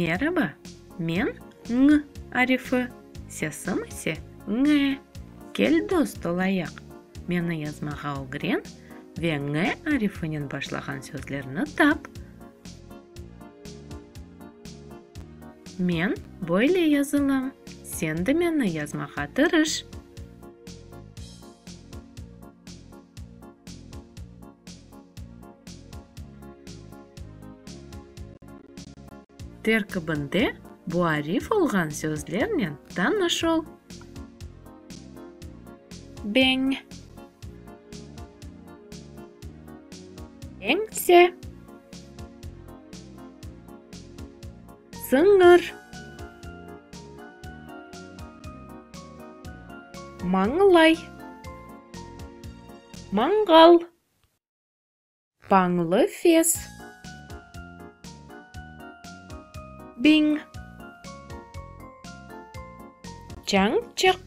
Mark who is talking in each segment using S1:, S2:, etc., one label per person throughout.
S1: Meraba, men ñ arifi, sesim ise ñ. Kel dost olayıq, meni yazmağa ögren ve ñ arifinen başlağan sözlerni tap. Men böyle yazılam, sen de meni yazmağa tırış. Terkibinde bu arif olğan sözlernen tanış ol. Beñ. Eñse. Sıñır. Mañlay. Manğal. Pañlı fes. Biñ. Çañçıq.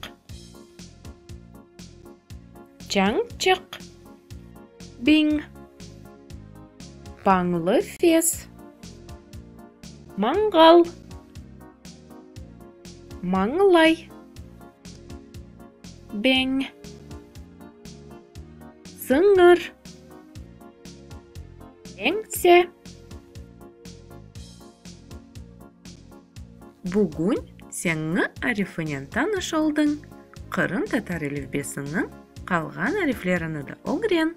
S1: Çañçıq. Biñ. Pañlı fes. Manğal. Mañlay. Beñ. Sıñır. Eñse. Bugün sen ñ arifinen tanış oldıñ. Qırımtatar elifbesiniñ qalğan ariflerini de ögren.